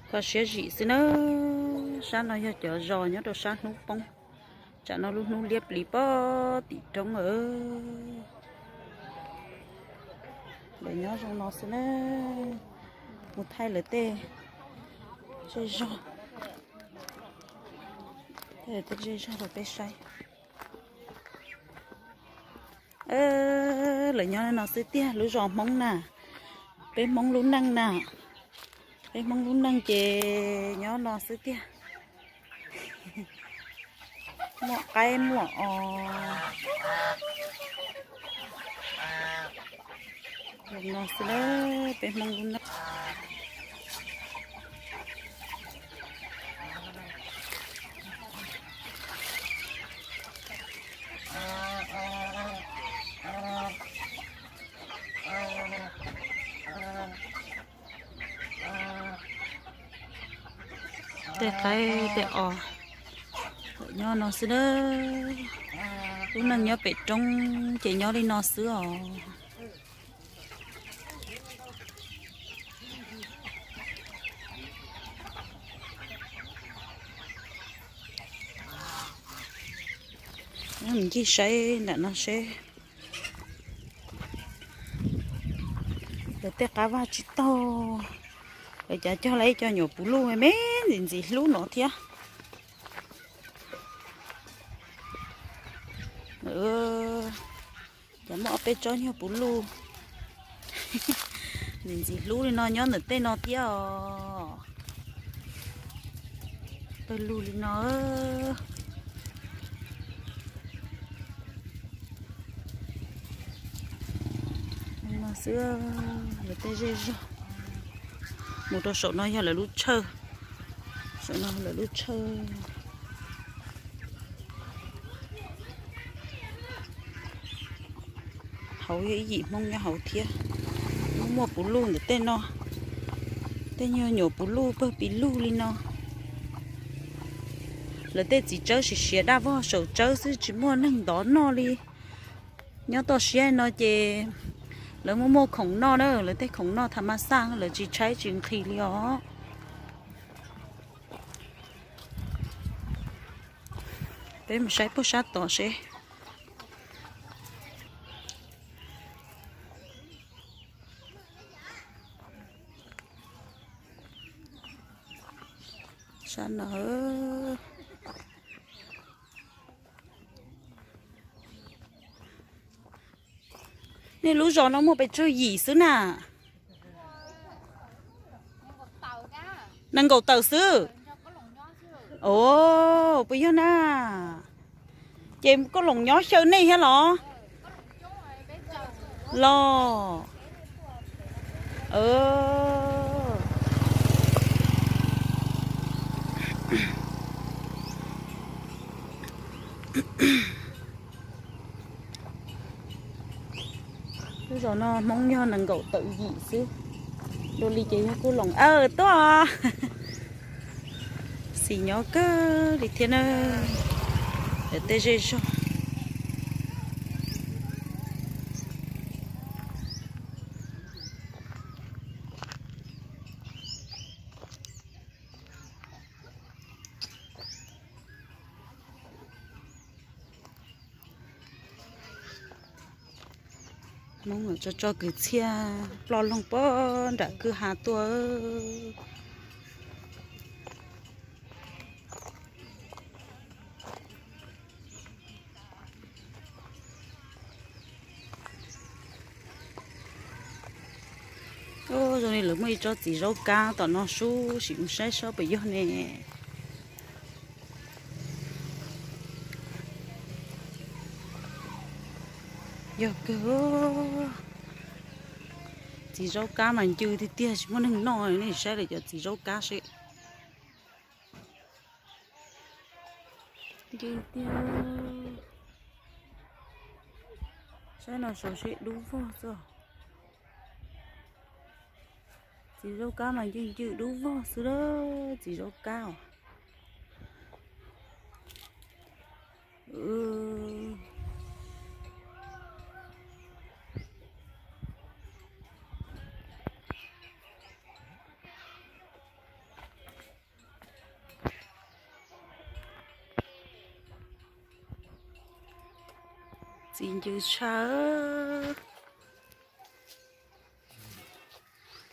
Kho siab zim xwb na. Sab no yog cov zos nyob rau sab hnub poob. Tsam no lub hnub liab pliv pob tim roob lawm. Lawv nyob zoo no xwb na. Mus thaij lawv tej zej zog, thaij lawv tej zej zog rau peb saib. Lawv nyob no xwb tiag, lub zos Hmoob na. Peb Hmoob lub neej na, peb Hmoob lub neej ces nyob no xwb tiag. Muaj qaib muaj os. Zoo no xwb na, peb Hmoob lub neej. Tej qaib tej os nyob no xwb na. Lub neej nyob pem roob ces nyob li no xwb os. Ncig saib nram no seb. Lawv tej qab vaj tsis taug, lawv cav cog lawv ib co nyuam puv luj me ntxim ntxim hlub no thiab. Cav muaj ob peb tsob nyuag puv luj ntxim ntxim hlub li no nyob ntawm tej no thiab os. Pawg lug li no. No xwb, lawv tej zej zog. Mus rau saum no yog lawv lub tshawj, saum no lawv lub tshawj. Hauv yog ib yim Hmoob nyob hauv thiab. Muaj muaj puv luj ntawm tej no, tej nyuag nyuam puv luj pawg pis lug li no. Lawv tej txiv tsawb siav siav daj vog saum tsawb xwb tsis muaj neeg ntov noj li. Nyob toj siab no ces lawv muaj muaj khoom noj na, lawv tej khoom noj tham mas xaj lawv tsis tshaib tsis nqhis li os. Peb mus saib puag sab tod seb. Sab no. Nej lub zos no muaj pes tsawg yim xwb na? Nees nkaum tawm xwb. Os, puas yog na? Ces koj loos nyob xyaw nej thiab los? Los. Lub zos no Hmoob yog nees nkaum tawm yim xwb. Dua li ces yog kuj loos aw tuaj. Xis nyob kawg li thiab na. Lawv tej zej zog. Hmoob tso tso kwv txhiaj ploj loog puag nram kwj ha tuaj. Zoo li lawv muaj ib tsob txiv zaub kab tom no sub sim mus saib saib puas yog ne. Yog kawg. Txiv zaub kab mas ncw tiag tiag tsis muaj neeg noj, nej saib lawm cov txiv zaub kab seb. Ncw tiag. Saib no saud seb dub vog xwb. Txiv zaub kab mas ncw ncw dub vog xwb lawm, txiv zaub kab os. Txiv ncw tshaj.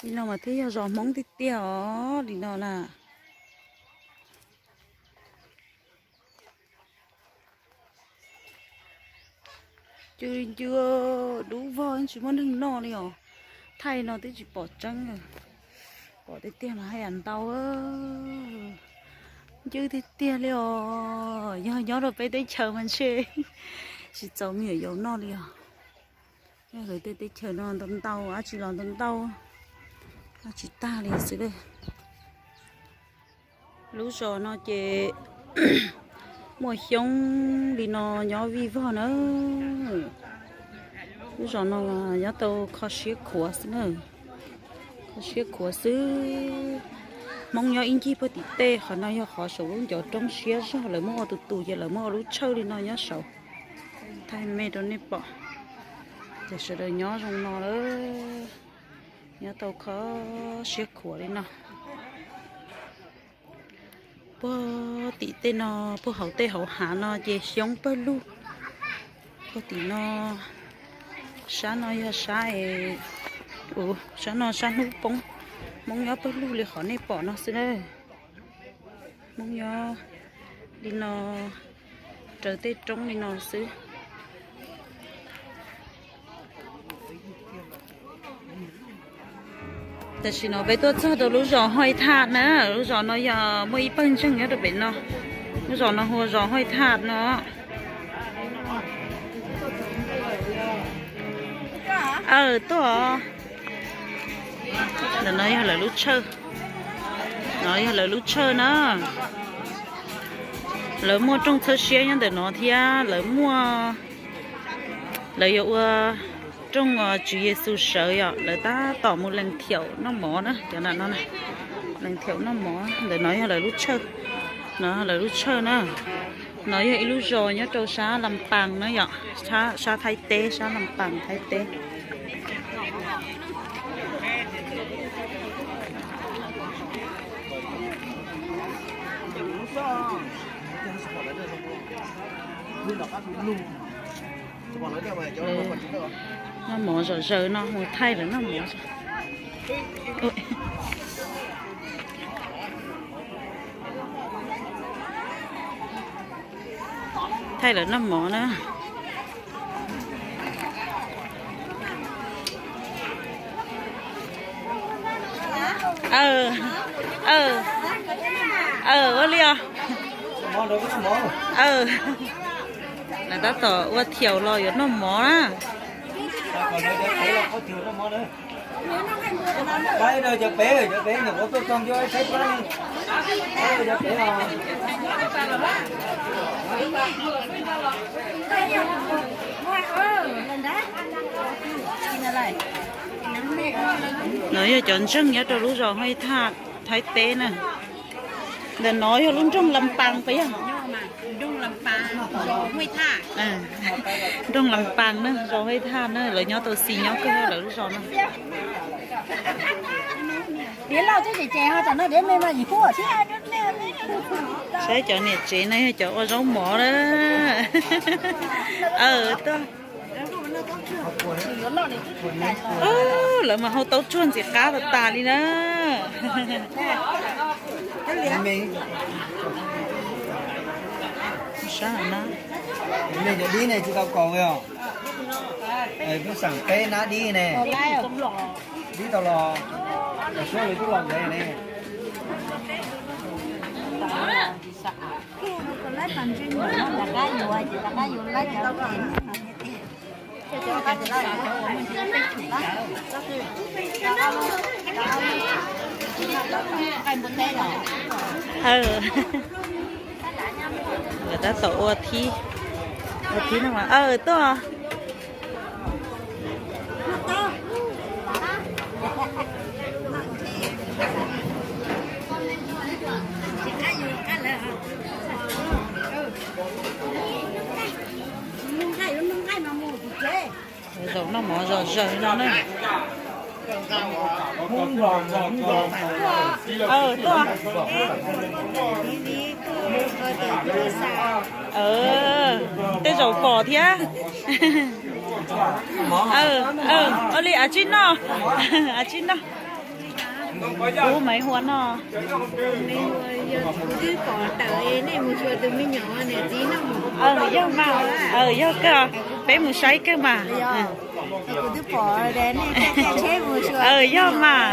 Li no mas thiaj yog zos Hmoob tiag tiag os, li no na. Ncw ncw, dub vog tsis muaj neeg noj li os. Thaij no twb tsis pom tseeb, pom tiag tiag mas haj yam ntau. Ncw tiag tiag li os, yog nyob rau peb teb chaws mas ntshe tsis txaus me nyuam yaus noj li os. Yog lawv tej teb chaws no ntau ntau, dab tsi los ntau ntau, noj tsis tag li xwb. Lub zos no ces muaj xyoob li no nyob vij vog na. Lub zos no nyob tau kho siab khuav xwb na. Kho siab khuav xwb. Hmoob nyob ib ncig puag tim tej, qhov no yog qhov saum lub ncov roob siab zog, lawv muab ua tus tus ces lawv muab ua lub tshawj li no nyob saud. Thaij me rau nej pom, ces sawv daws nyob zoo no lawm, nyob tau kho siab khuav li no. Puag tim tej no, puag hauv tej hauv hav no ces xyoob pawg lug. Puag tim no, sab no yog sab, sab no sab hnub poob. Hmoob nyob pawg lug li qhov nej pom no xwb na. Hmoob nyob li no, raws tej roob li no xwb. Tam sim no peb tuaj txog rau lub zos Haj Thaj na, lub zos no yog muaj ib pawg ntseeg nyob rau pem no, lub zos no hu ua zos Haj Thaj no. Aw, tuaj. Ntawm no yog lawv lub tshawj, no yog lawv lub tshawj na. Lawv muaj rooj txhawb siab nyob ntawm no thiab lawv muaj, lawv yuav ua rooj Tswv Yexus sawv yom, lawv tab tom mus lees thiaum noj mov na, cov no, lees thiaum noj mov. Ntawm no yog lawv lub tshawj, no lawv lub tshawj na. No yog ib lub zos nyob rau sab Las Pas na yom, sab Thaib teb, sab Las Pas Thaib teb. Noj mov zom zaws no, mus thaij lawv noj mov. Thaij lawv noj mov na. Aw, aw, aw, ua li os. Aw, lawv tab tom ua thiaum los yuav noj mov na. No yog cov ntseeg nyob rau lub zos Haj Thaj Thaib teb na. Ntawm no yog lub nroog Las Pas puas yog? Nroog Las Pas na, zos Haj Thaj na, lawv nyob tau xis nyob kawg lawv lub zos no. Saib cov niam tsev no yog cov ua zaub mov na. Aw, tuaj. Lawv mas hau taub tsuag ntxim qab tas tas li na. Sab no, cov dib ne tsis tau kaus li os. Twb xeem peb nab dib ne. Dib tau los, suab li twb los ntev ne. Aw, lawv tab tom ua thib, ua thib no mas, aw, tuaj. Zaum noj mov zom zaws no na. Tuaj. Tej zaum pom thiab. Ua li a tsib noj, a tsib noj. Kuv Maiv Hua no. Yog mas, yog kawg, peb mus saib kawg mas. Yog mas.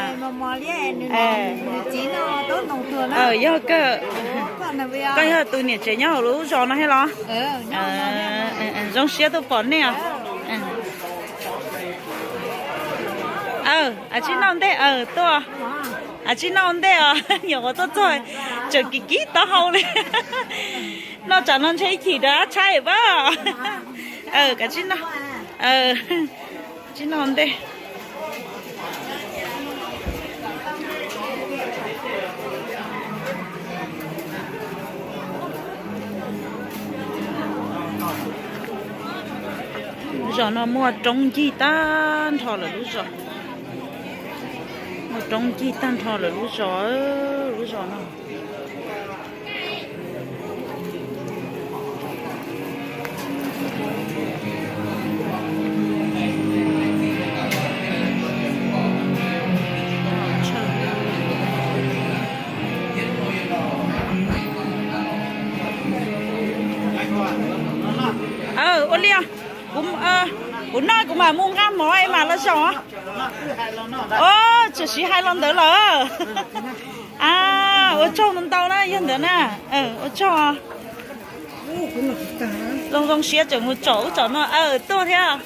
Yog kawg. Koj yog tus niam tsev nyob hauv lub zos no thiab los? Zoo siab tuaj pom nej os. A tsib noj ntej, tuaj. A tsib noj ntej os, nyuam qhuav tuaj txog, tseem kis kis taub hau li. Noj tsam no ntshe ib chim rov qab tshaib pab. Kav tsib noj, tsib noj ntej. Lub zos no muaj roob ncig tag nrho lawm lub zos. Muaj roob ncig tag nrho lawm lub zos, lub zos no. Ua li, kuv noj kuv mam mus nqa mov es mam los zaum. Os, tseem siv hais los ntawd lawm. A, ua tsaug ntau ntau na, yog ntawd na. Ua tsaug. Zoo zoo siab tseem mus tsom ub tsom no, tuaj thiab.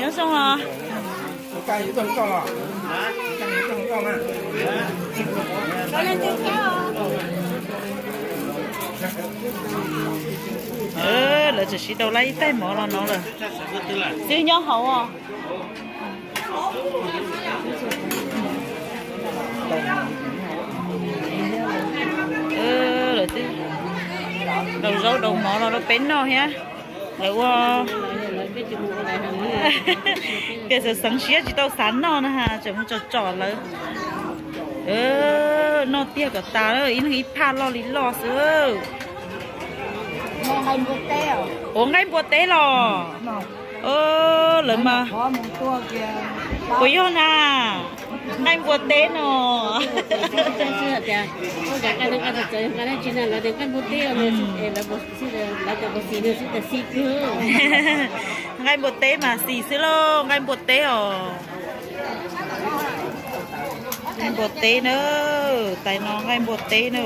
Nyob zoo os. Lawv tseem siv rau lawv ib taig mov los no lawm. Xwb nyob hauv os. Lawv twb rau zaub rau mov los rau peb noj thiab. Lawv ua, tias xav xeev siab tsis tau xav noj na has, tseem mus tsom tsom lawv. Noj tiag kom tas, ib leeg ib phaj loj li loj xwb. Ua nqaij npua teb los? Lawv mas, puas yog na? Nqaij npua teb no. Nqaij npua teb mas xis xwb lauj, nqaij npua teb os. Nqaij npua teb na, tais no nqaij npua teb na.